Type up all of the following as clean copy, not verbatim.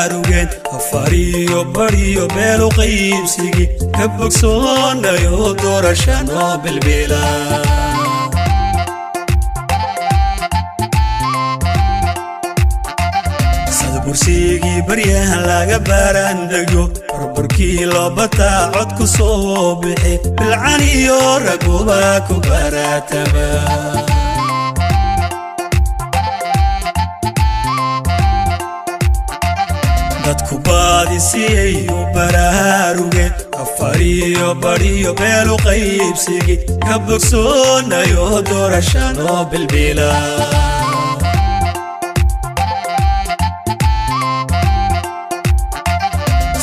Baraarugeen afariyo bariyo beelu qaybsigii ka bogsoonayo doorashanoo bilbila. Sadbursigii baryahan laga baaraandego, barbarkii loo bataa cod ku soo bixi, bilcaniyo raguba ku baraatama. Dadku baadisiyayu baraarugeen afariyo bariyo beelu qaybsigii ka bogsoonayo doorashanoo bilbila.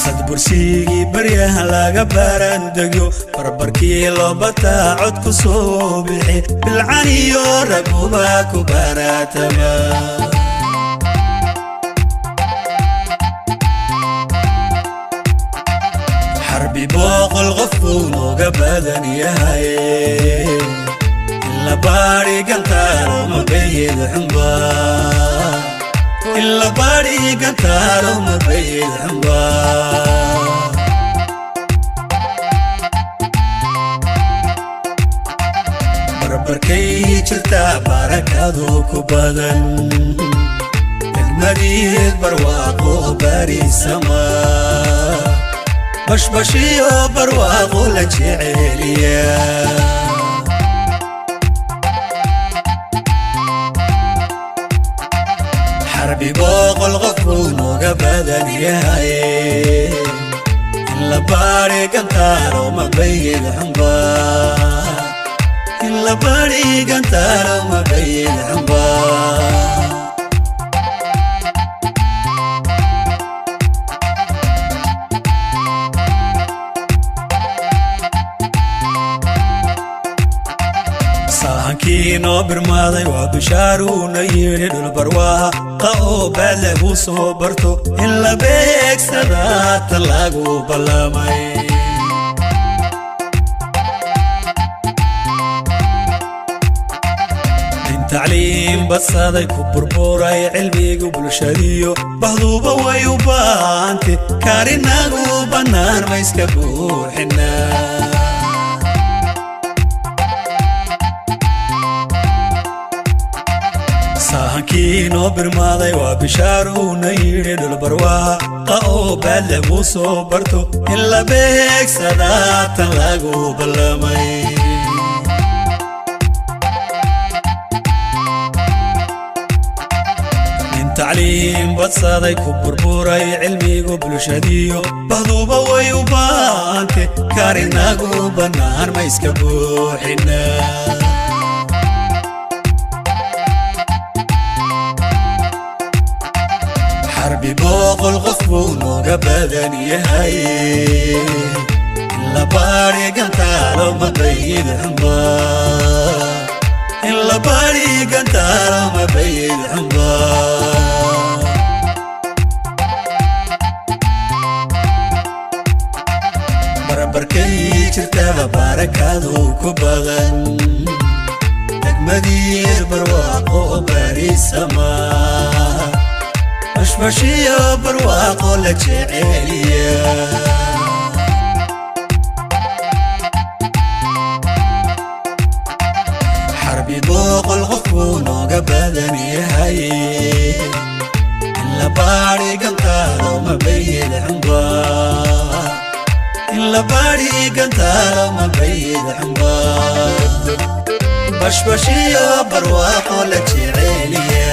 Sadbursigii baryahan laga baaraandego, barbarkii loo bataa cod ku soo bixi, bilcaniyo raguba ku baraatama. Xarbi 100 qof buu nooga badan yahay, in la baari gantaaro mabayid xumba, in la baari gantaaro mabayid xumba. Barbarkay jirtaa barakadu ku badan, degmadiid barwaaqo barisama, bashbashiyo barwaaqo la jeceliya. Xarbi 100 qof buu nooga badan yahay, in la baari gantaaro mabayid xumba, in la baari gantaaro mabayid xumba. Saahankii noo birmaaday waa bishaaruuna yidhi, dhulbarwaaqa oo baad lagu soo barto in la beegsadaa ta lagu ballamay. Nin tacliim badsaday ku burburay cilmigu, bulshadiyo bahduuba way u baahante, kaarinagu bannaan ma iska buuxinaa? Saahankii noo birmaaday waa bishaaruuna yidhi, dhulbarwaaqa oo baad lagu soo barto in la beegsadaa tan lagu ballamay. Nin tacliim badsaday ku burburay cilmigu, bulshadiyo bahduuba way u baahante, kaarinagu bannaan ma iska buuxinaa? Xarbi 100 qof buu nooga badan yahay, in la baari gantaalo mabayid xumba, in la baari gantaalo mabayid xumba. Barbarkay jirtaba barakadu ku badan, degmadiir barwaaqo barisama, bashbashiyo barwaaqo la jeceliya. Xarbi 100 qof buu nooga badan yahay, in la baari gantaalo mabayid xumba, in la baari gantaalo mabayid xumba, bashbashiyo barwaaqo la jeceliya.